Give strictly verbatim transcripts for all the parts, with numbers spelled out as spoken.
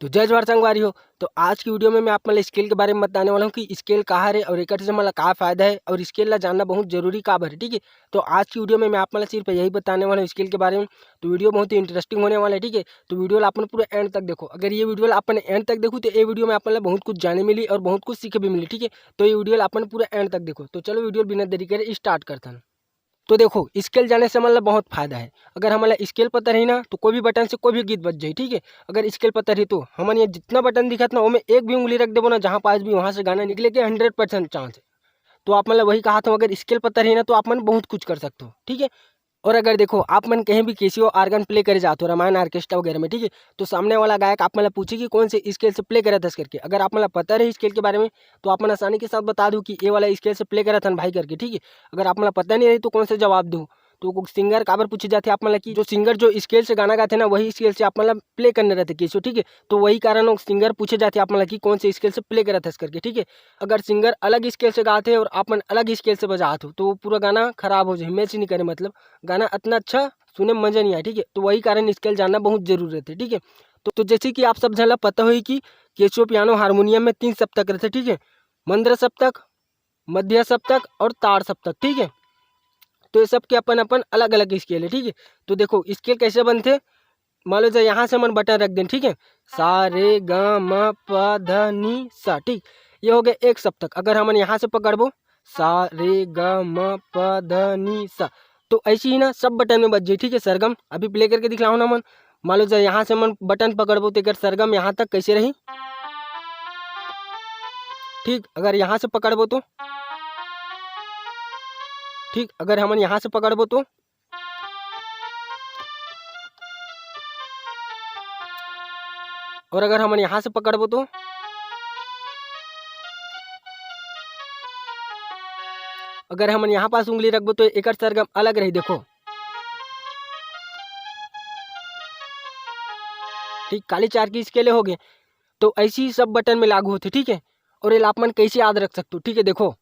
तो जय जोहार संगवारी हो। तो आज की वीडियो में मैं आप मन ला स्केल के बारे में बताने वाला हूँ कि स्केल का हरे और एकर से हमन ला का फायदा है और स्केल ला जानना बहुत जरूरी काबर है, ठीक है। तो आज की वीडियो में मैं आप मन ला सिर्फ यही बताने वाला हूँ स्केल के बारे में। तो वीडियो बहुत ही इंटरेस्टिंग होने वाला है, ठीक है। तो वीडियो ला अपन पूरा एंड तक देखो। अगर ये वीडियो ला अपन एंड तक देखो तो ये वीडियो में आप मन ला बहुत कुछ जाने मिली और बहुत कुछ सीखे भी मिली, ठीक है। तो ये वीडियो ला अपन पूरा एंड तक देखो। तो चलो वीडियो बिना देरी करे स्टार्ट करथन। तो देखो, स्केल जाने से हमन ला बहुत फायदा है। अगर हमन ला स्केल पता रही ना, तो कोई भी बटन से कोई भी गीत बज जाई, ठीक है। अगर स्केल पता रही तो हमन ये जितना बटन दिखत ना, ओमे एक भी उंगली रख देबो ना, जहाँ पास भी, वहाँ से गाना निकले के हंड्रेड परसेंट चांस है। तो आप मन ला वही कहा था, अगर स्केल पता रही ना, तो आप मन बहुत कुछ कर सकते हो, ठीक है। और अगर देखो, आप मन कहीं भी केसियो ऑर्गन प्ले करे जात हो, रामायण ऑर्केस्ट्रा वगैरह में, ठीक है, तो सामने वाला गायक आप मन ला पूछे कि कौन से स्केल से प्ले करत हस करके। अगर आप मन ला पता रही स्केल के बारे में, तो आप मन आसानी के साथ बता दो कि ये वाला स्केल से प्ले करत हन भाई करके, ठीक है। अगर आप मन ला पता नहीं रही तो कौन से जवाब दो। तो सिंगर काबर पूछे जाथे आप मन ला कि जो सिंगर जो स्केल से गाना गाथे ना, वही स्केल से आप मन ला प्ले करने रहते केसियो, ठीक है। तो वही कारण वो सिंगर पूछे जाथे आप मन ला कि कौन से स्केल से प्ले करत हस करके, ठीक है। अगर सिंगर अलग स्केल से गाथे और आप मन अलग स्केल से बजात हो, तो वो पूरा गाना खराब हो जाए, मैच नहीं करे, मतलब गाना इतना अच्छा सुने में मजा नहीं आए, ठीक है। तो वही कारण स्केल जानना बहुत जरूरी रहते, ठीक है। तो, तो जैसे कि आप सब झन ला पता होही कि केसियो पियानो हारमोनियम में तीन सप्तक रहते, ठीक है, मंद्र सप्तक, मध्य सप्तक और ताड़ सप्तक, ठीक है। तो ये सब के अपन अपन अलग अलग स्केल है, ठीक है। तो देखो स्केल कैसे बनते, मान लो जब यहाँ से हमन बटन रख दें, ठीक है, सा रे ग म प ध नी सा, ठीक, ये हो गया एक सप्तक। अगर हमन यहाँ से पकड़बो, सा रे ग म प ध नी सा, तो ऐसे ही ना सब बटन में बज जाए, ठीक है। सरगम अभी प्ले करके दिखलाओ ना मन। मान लो जब यहाँ से हमन बटन पकड़बो तो एकर सरगम यहाँ तक कैसे रही, ठीक। अगर यहाँ से पकड़बो तो, ठीक, अगर हमन यहाँ से पकड़बो तो, और अगर हमन यहाँ से पकड़बो तो, अगर हमन यहाँ पास उंगली रखबो तो एकर सरगम अलग रही। देखो, ठीक, काली चार की स्केले हो गए। तो ऐसे ही सब बटन में लागू होते, ठीक है। और ये ला आप मन कैसे याद रख सकते हो, ठीक है। देखो,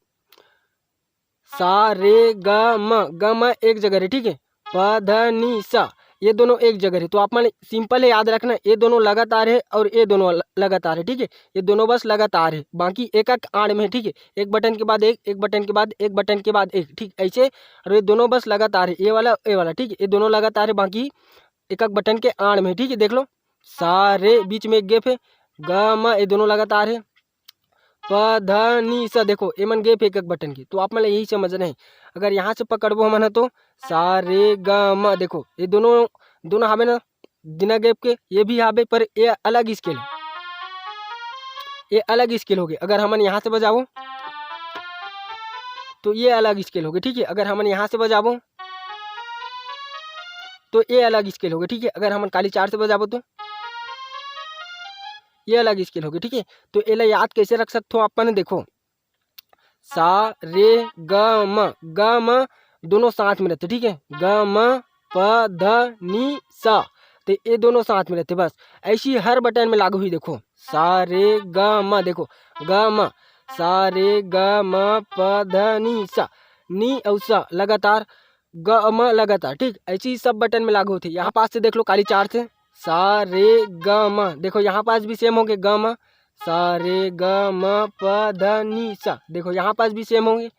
सा रे ग म, ग म एक जगह रहे, ठीक है, प ध नी सा, ये दोनों एक जगह रहे। तो आप मन सिंपल है याद रखना, ये दोनों लगातार है और ये दोनों ल-, लगातार है, ठीक है। ये दोनों बस लगातार है, बाकी एक एक आड़ में है, ठीक है। एक बटन के बाद एक, एक बटन के बाद एक, बटन के बाद एक, ठीक, ऐसे। और ये दोनों बस लगातार है, ये वाला, ये वाला, ठीक है, ये दोनों लगातार है, बाकी एक एक बटन के आड़ में है, ठीक है। देख लो, सा रे, बीच में एक गैप है, ग म, ये दोनों लगातार है, प ध नी सा, देखो एमन गैप एक एक बटन के। तो आप मन ला यही समझना है। अगर यहाँ से पकड़बो हमन ह तो सा रे ग म, देखो ये दोनों, दोनों हावे ना बिना गैप के, ये भी हावे, पर ये अलग स्केल है, ये अलग स्केल हो गए। अगर हमन यहाँ से बजाबो तो ये अलग स्केल हो गए, ठीक है। अगर हमन यहाँ से बजाबो तो ये अलग स्केल हो गए, ठीक है। अगर हमन काली चार से बजाबो तो ये अलग स्केल हो गए, ठीक है। तो एला याद कैसे रख सकते हो आप मन, देखो, सा रे ग म, ग म दोनों साथ में रहते, ठीक है, ग म प ध नी सा, तो ये दोनों साथ में रहते बस। ऐसी हर बटन में लागू हुई, देखो, सा रे ग म, देखो, ग म, सा रे ग म प ध नी सा, नी और सा लगातार, ग म लगातार, ठीक। ऐसे ही सब बटन में लागू होते। यहाँ पास से देख लो, काली चार से, सा रे ग म, देखो यहाँ पास भी सेम हो गए, ग म, सा रे ग म प ध नी सा, देखो यहाँ पास भी सेम हो गए।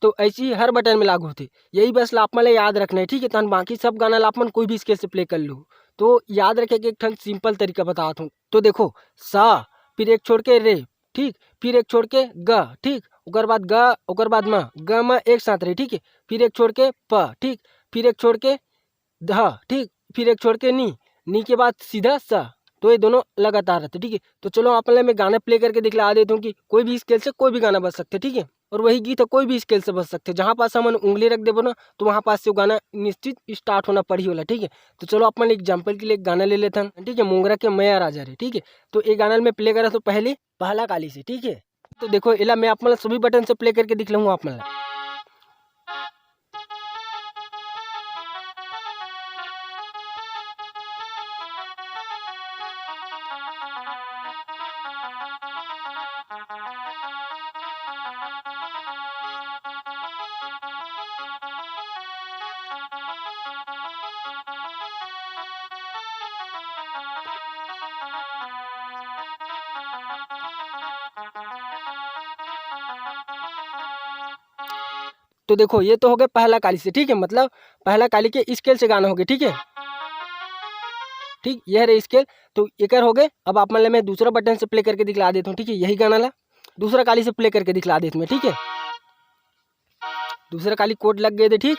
तो ऐसे ही हर बटन में लागू होते। यही बस ला आप मन ला याद रखना है, ठीक है। तहन बाकी सब गाना ला आप मन कोई भी स्केल से प्ले कर लो। तो याद रखे कि एक ठन सिंपल तरीका बतात हूँ। तो देखो, सा, फिर एक छोड़ के रे, ठीक, फिर एक छोड़ के ग, ठीक, ओकर बाद ग, ओकर बाद म, ग म एक साथ रही, ठीक है, फिर एक छोड़ के प, ठीक, फिर एक छोड़ के ध, ठीक, फिर एक छोड़ के नी, नी के बाद सीधा स। तो ये दोनों लगातार रहते, ठीक है। तो चलो आप मन ला मैं गाना प्ले करके दिखला देता हूँ कि कोई भी स्केल से कोई भी गाना बज सकते, ठीक है। और वही गीत है, कोई भी स्केल से बज सकते, जहाँ पास हमन उंगली रख देबो ना, तो वहाँ पास से वो गाना निश्चित स्टार्ट होना पड़ी होला, ठीक है। तो चलो आप मन एग्जाम्पल के लिए एक गाना ले लेथन, ठीक है, मोंगरा के मया राजा रे, ठीक है। तो ये गाना मैं प्ले करा तो पहले पहला काली से, ठीक है। तो देखो, एला मैं आप मन ला सभी बटन से प्ले करके दिखलाऊंगा आप मन ला। तो देखो, ये तो हो गए पहला काली से, ठीक है, मतलब पहला काली के स्केल से गाना हो गए, ठीक है। ठीक, ये रहे स्केल। तो एकर हो गए। अब आप मन ल मैं दूसरा बटन से प्ले करके दिखला देता हूँ, ठीक है, यही गाना ला दूसरा काली से प्ले करके दिखला देता हूँ मैं, ठीक है। दूसरा काली कोड लग गए थे, ठीक।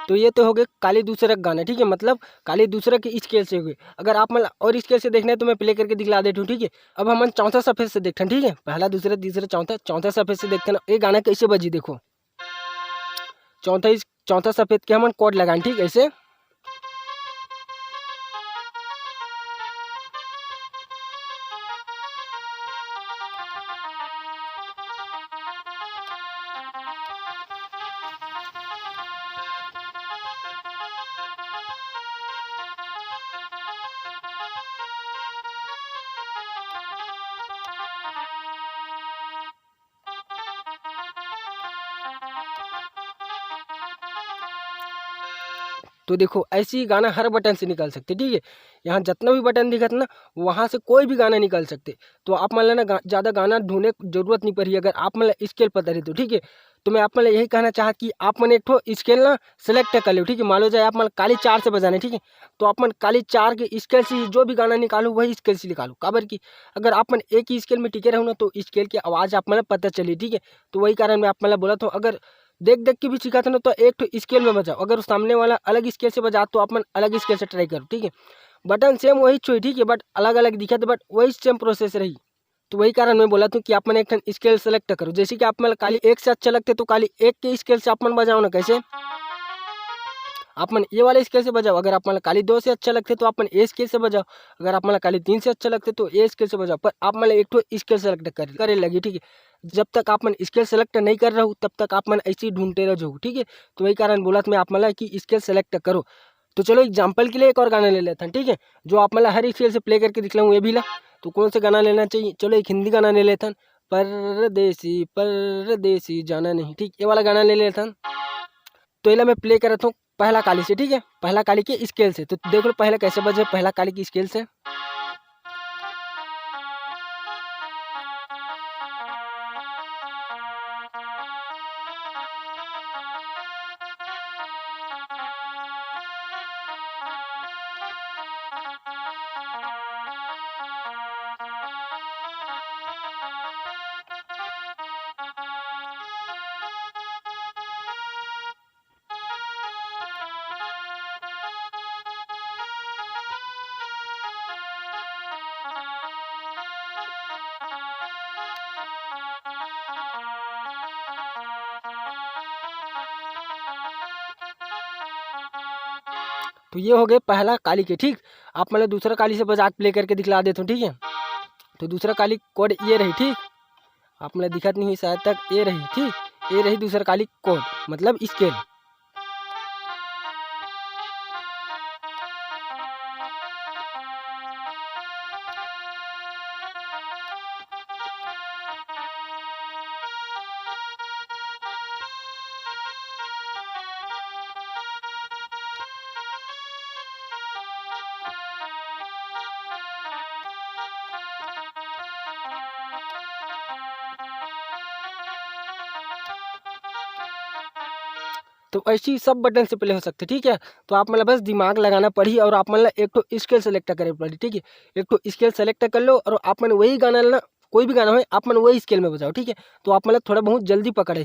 तो ये तो हो गए काली दूसरा गाना, ठीक है, मतलब काली दूसरा के स्केल से हो गए। अगर आप मन और स्केल से देखना है तो मैं प्ले करके दिखला देता हूँ, ठीक है। अब हमन चौथा सफेद से देखथन, ठीक है, पहला, दूसरा, तीसरा, चौथा, चौथा सफेद से देखथन। ये गाना कैसे बजी, देखो, चौथा इस चौथा सफेद के हमन कोड लगान, ठीक, ऐसे। तो देखो, ऐसे ही गाना हर बटन से निकल सकते, ठीक है। यहाँ जितना भी बटन दिखत ना, वहाँ से कोई भी गाना निकल सकते। तो आप मन ल ना गा-, ज़्यादा गाना ढूंढे के जरूरत नहीं पड़ी, अगर आप मन ल स्केल पता रही तो, ठीक है। तो मैं आप मन ल यही कहना चाहत कि आप मन एक ठो स्केल ना सेलेक्ट कर लो, ठीक है। मान लो जाए आप मन ल काली चार से बजाना है, ठीक है, तो आप मन काली चार के स्केल से ही जो भी गाना निकालो, वही स्केल से निकालो। काबर कि अगर आप मन एक ही स्केल में टिके रहो ना, तो स्केल की आवाज़ आप मन ल पता चली, ठीक है। तो वही कारण मैं आप मन ल बोलत हूँ, अगर देख देख के भी सीखत हो ना, तो एक ठो स्केल में बजाओ। अगर सामने वाला अलग स्केल से बजा, तो आप मन अलग स्केल से ट्राई करो, ठीक है। बटन सेम वही छुई, ठीक है, बट अलग अलग दिखत, बट वही सेम प्रोसेस रही। तो वही कारण मैं बोलत हूँ कि आप मन एक ठन स्केल सेलेक्ट करो। जैसे कि आप मन काली एक से अच्छा लगते, तो काली एक के स्केल से आप मन बजाओ ना। कैसे? आप मन ये वाले स्केल से बजाओ। अगर आप मन काली दो से अच्छा लगते, तो आप मन ए स्केल से बजाओ। अगर आप मन काली तीन से अच्छा लगते, तो ए स्केल से बजाओ। पर आप मन एक ठो स्केल सेलेक्ट कर, करे लगी, ठीक है। जब तक आप मन स्केल सेलेक्ट नहीं कर रहो, तब तक आप मन ऐसे ही ढूंढते रह जाओ, ठीक है। तो वही कारण बोलत मैं आप मन ला कि स्केल सेलेक्ट करो। तो चलो, एग्जाम्पल के लिए एक और गाना ले लेथन, ठीक है, जो आप मन ला हर स्केल से प्ले करके दिखलाऊँ ये भी ला। तो कौन से गाना लेना चाहिए? चलो, एक हिंदी गाना ले लेथन, परदेसी परदेसी जाना नहीं, ठीक, ये वाला गाना ले लेथन। तो एला मैं प्ले करत हूँ पहला काली से, ठीक है, पहला काली के स्केल से। तो देख लो पहला कैसे बजे, पहला काली के स्केल से। तो ये हो गए पहला काली के, ठीक। आप मन ल दूसरा काली से बजा के प्ले करके दिखला देथों, ठीक है। तो दूसरा काली कोड ये रही, ठीक। आप मन ल दिखत नहीं होही शायद तक, ये रही, ठीक। ये रही दूसरा काली कोड, मतलब स्केल। तो ऐसे ही सब बटन से प्ले हो सकथे, ठीक है। तो आप मन ल बस दिमाग लगाना पड़ही और आप मन ल एक ठो स्केल सेलेक्ट करे पड़ही, ठीक है। एक ठो स्केल सेलेक्ट कर लो और आप मन वही गाना ल ना, कोई भी गाना होय, आप मन वही स्केल में बजाओ, ठीक है। तो आप मन ल थोड़ा बहुत जल्दी पकड़ही।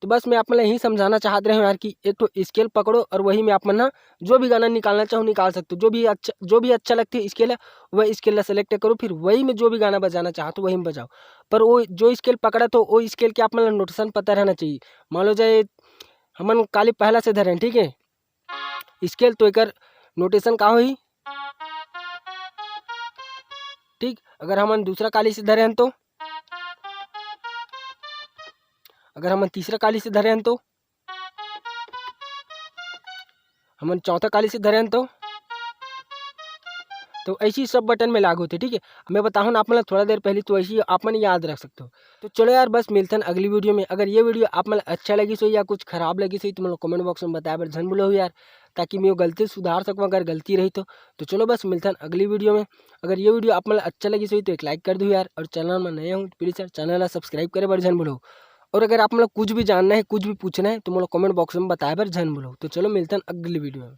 तो बस मैं आप मन ल यही समझाना चाहत रहे हूँ यार कि एक ठो स्केल पकड़ो और वही में आप मन ह जो भी गाना निकालना चाहो निकाल सकते हो। जो भी अच्छा, जो भी अच्छा लगथे स्केल ह, वह स्केल ला सेलेक्ट करो, फिर वही में जो भी गाना बजाना चाहत हो वही में बजाओ। पर वो जो स्केल पकड़त हो वो स्केल के आप मन ल नोटेशन पता रहना चाहिए। मान लो जाए हमन काली पहला से धरे हन, ठीक है, स्केल, तो एकर नोटेशन का होही, ठीक। अगर हमन दूसरा काली से धरे हन तो, अगर हमन तीसरा काली से धरे हन तो, हमन चौथा काली से धरे हन तो, तो ऐसी सब बटन में लागू होथे, ठीक है। मैं बताहूँ ना आप मन ला थोड़ा देर पहले, तो ऐसी आप मन याद रख सकते हो। तो चलो यार, बस मिलथन अगली वीडियो में। अगर ये वीडियो आप मन ला अच्छा लगिस होही या कुछ खराब लगिस होही, तो मोला कमेंट बॉक्स में बताए बर झन भूलहू यार, ताकि मैं वो गलती सुधार सकूँ अगर गलती रही तो। तो चलो बस मिलथन अगली वीडियो में। अगर ये वीडियो आप मन ला अच्छा लगिस होही तो एक लाइक कर दो यार, और चैनल में नए हो तो प्लीज यार चैनल ला सब्सक्राइब करे बर झन भूलहू। और अगर आप मन ला कुछ भी जानना है, कुछ भी पूछना है, तो मोला कमेंट बॉक्स में बताए बर झन भूलहू। तो चलो मिलथन अगली वीडियो में।